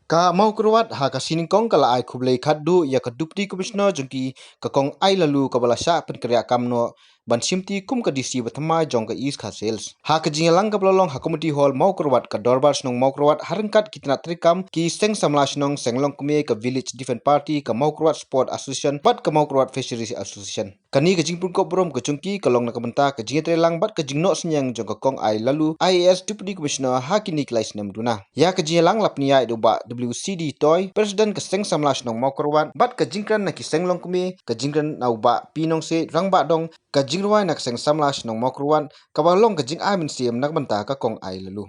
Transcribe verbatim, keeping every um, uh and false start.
Ka Mawkyrwat ha ka sngi Nyngkong ka la ai khublei khatduh ïa ka Deputy Commissioner jong ki, ka Kong Ai Laloo, kaba la shah pynkynriah kam noh ban shimti kum ka D C ba thymmai jong ka East Khasi Hills. Ha ka jingïalang kaba la long ha Community Hall Mawkyrwat, ka Dorbar Shnong Mawkyrwat, ha ryngkat ki tnat treikam, ki seng samla shnong, seng longkmie, ka Village Defence Party, ka Mawkyrwat Sport Association bad ka Mawkyrwat Fisheries Association. Kane ka jingpynkupbor burom ka jong ki ka long na ka bynta ka jingïatreilang bad ka jingnoh synñiang jong ka Kong Ai Laloo, I A S Deputy Commissioner, ha kine ki lai snem duna. Ïa ka jingïalang la pynïaid da u Bah W C D Toi, President ka Seng Samla Shnong Mawkyrwat, bad ka jingkren na ki seng longkmie, ka jingkren na u Bah P Nongsiej Rangbah Dong, ka jingrwai na ka Seng Samla Shnong Mawkyrwat, kaba long ka jingai mynsiem na ka bynta ka Kong Ai Laloo.